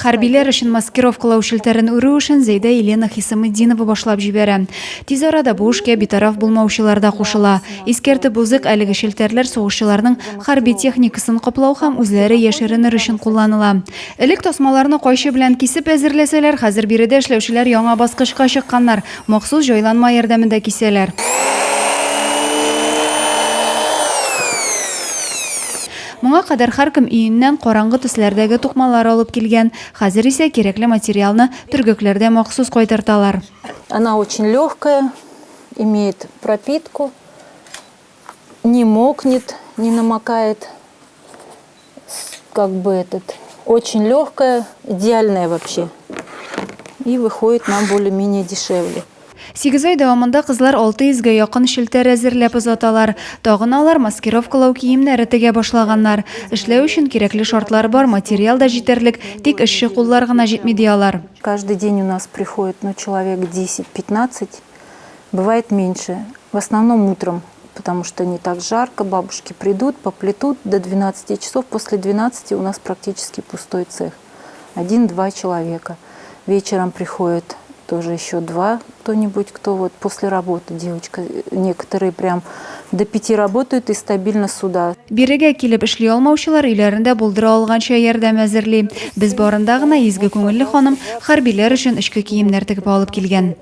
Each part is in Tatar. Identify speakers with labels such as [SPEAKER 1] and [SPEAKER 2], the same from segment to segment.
[SPEAKER 1] Хәрбиләр өчен маскировкалау челтәрен үрү эшен Зәйдә Елена Хисаметдинова башлап җибәрә. Тиз арада бу эшкә битараф булмаучылар да кушыла. Искәртеп узыйк, әлеге челтәрләр сугышчыларның хәрби техникасын каплау һәм үзләре яшеренер өчен кулланыла. Элек тасмаларны кайчы белән кисеп әзерләсәләр, хәзер биредә эшләүчеләр яңа баскычка чыкканнар, махсус җайланма ярдәмендә кисәләр. Моңа кадәр һәркем өеннән караңгы төсләрдәге тукмалар алып килгән, хәзер исә кирәкле материалны төргәкләрдә махсус кайтарталар.
[SPEAKER 2] Она очень легкая, имеет пропитку, не мокнет, не намокает, как бы этот, очень легкая, идеальная вообще. И выходит нам более-менее дешевле.
[SPEAKER 1] Сигез ай дәвамында кызлар 600 гә якын челтәр әзерләп озаталар. Тагын алар маскировкалау киемнәре тегә башлаганнар. Эшләү өчен кирәкле шартлар бар, материал да җитәрлек, тик эшче куллар гына җитми, ди алар.
[SPEAKER 2] Каждый день у нас приходит, ну, человек 10-15, бывает меньше. В основном утром, потому что не так жарко, бабушки придут, поплетут до 12 часов. После 12 у нас практически пустой цех. Один-два человека. Вечером приходит тоже еще два кто-нибудь, кто вот после работы, девочка, некоторые прям до пяти работают и стабильно сюда.
[SPEAKER 1] Бирегә килеп эшли алмаучылар өйләрендә булдыра алганча ярдәм әзерли. Без барында гына изге күңелле ханым хәрбиләр өчен эчке киемнәр тегеп алып килгән.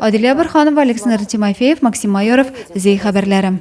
[SPEAKER 1] Адилә Борһанова, Александр Тимофеев, Максим Майоров, Зәй хәбәрләре.